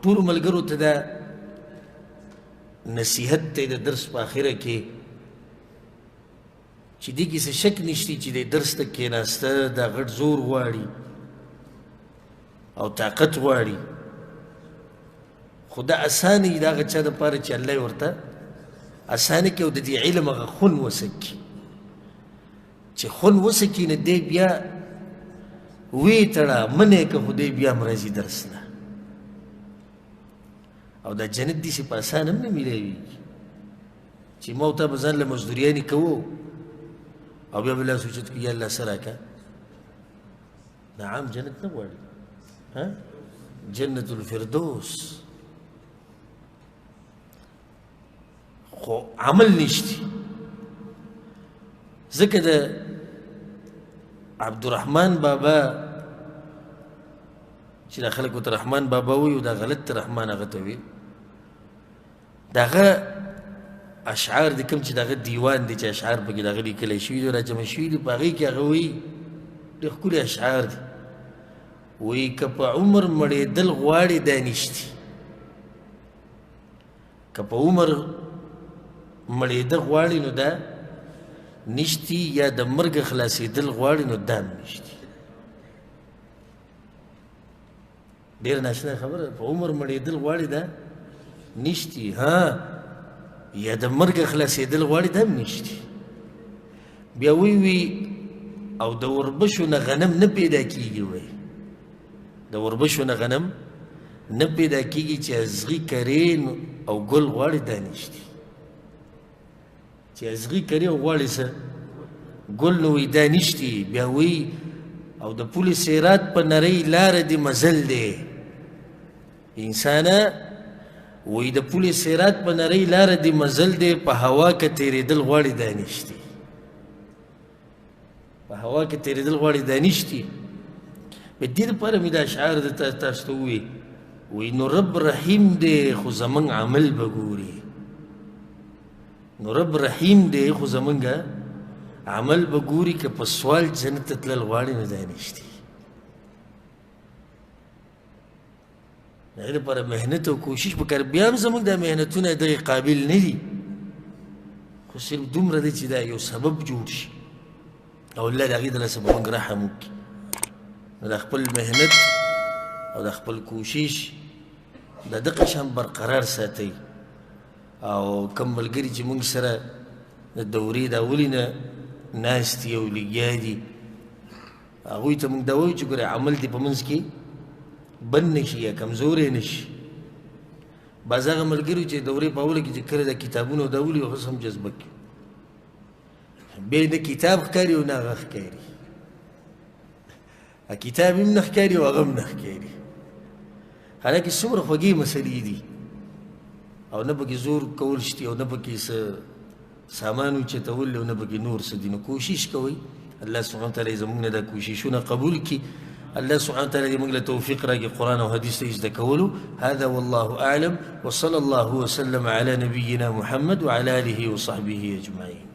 ټولو ملګرو ته دا نصیحت دی د درس په آخره کې چې دې کې څه شک نشته چې د درس ته کېناسته دا غټ زور غواړي او طاقت غواړي، خو دا اسانه وي د هغه چا دپاره چې الله یې ورته اسانه کړي او د دې علم هغه خون وسکي. چې خون وسکي نو دی بیا ویې تړه منې که، خو دی بیا هم راځي درس له. او دا جنت داسې په اسانه هم نه میلاویږي چې ما او تا به ځان له مزدوریانې کوو او بیا به لاس اوچت کړو یا الله څه راکړه. نعم جنت نه غواړي، ها جنت الفردوس، خو عمل نشتی. ځکه د عبدالرحمن بابا چې دا خلک ورته رحمان بابا وایي، دا غلط رحمان هغه ته وایي، د هغه اشعار دي کوم چې د هغه دیوان دی چې اشعار پکې د هغه لیکلی شوي دي، راجمع شوي دي، په هغې کې هغه وایي ډېر ښکلي اشعار دي، وایي که په عمر مړېدل غواړې دا نشتي، که په عمر مړېده غواړې نو دا نشتي، یا د مرګ خلاصېدل غواړي نو دا هم نشتي. ډېره ناشنا خبره، په عمر مړېدل غواړي دا نشتي، ها یا د مرګ خلاصېدل غواړي دا هم نشتي. بیا وی وی او د وربشو نه غنم نه پیدا کېږي، وایي د وربشو نه غنم نه پیدا کېږي چې ازغي کرې او ګل غواړي دا نشتي، چې ازغي کرې او غواړي څه ګل نو وایي دا نشتي. بیا وایي او د پولې صراط په نرۍ لاره دې مزل دی انسانه، وایي د پولې صراط په نرۍ لاره دې مزل دی، په هوا کې تېرېدل غواړي دا نشتي، په هوا کې تېرېدل غواړي دا نشتي. په دې لپاره مې دا اشعار د تاسو ته وویل، وایي نو رب رحیم دی خو زموږ عمل به ګوري، نو رب رحیم دی خو زموږ عمل به ګوري، که په سوال جنت ته تلل غواړي نو دا نشتي. د هغې لپاره محنت او کوشش پکار. بیا هم زموږ دا محنتونه دغې قابل نه دي، خو صرف دومره دی چې دا یو سبب جوړ شي او الله د هغې د لاسه به موږ رحم وکړي. نو د خپل محنت او د خپل کوشش د دغه شان برقرار ساتئ. او کوم ملګري چې موږ سره د دورې د اولې نه ناست دي او لګیا دي، هغوی ته موږ دا وایو چې ګورې عمل دې په منځ کې بند نه شي یا کمزوری نه شي. بعض هغه ملګري چې دورې په اوله کې چې کله د کتابونو دا ولي هغه هم جذبه کړي، بیا یې نه کتاب ښکاري او نه هغه ښکاري، کتاب هم نه ښکاري او هغه هم نه ښکاري. حالانکه څومره خوږې مسلې دي او نه پکې زور کول شتي او نه پکې څه سامان اوچتول او نه پکې نور څه دي. نو کوشش کوئ، الله سبحانه وتعالی زموږ نه دا کوششونه قبول کړي. الله سبحانه وتعالی دې موږ له توفیق راکړي قرآن او حدیث ته زده کولو. هذا والله أعلم، وصلى الله وسلم على نبينا محمد وعلى آله وصحبه أجمعين.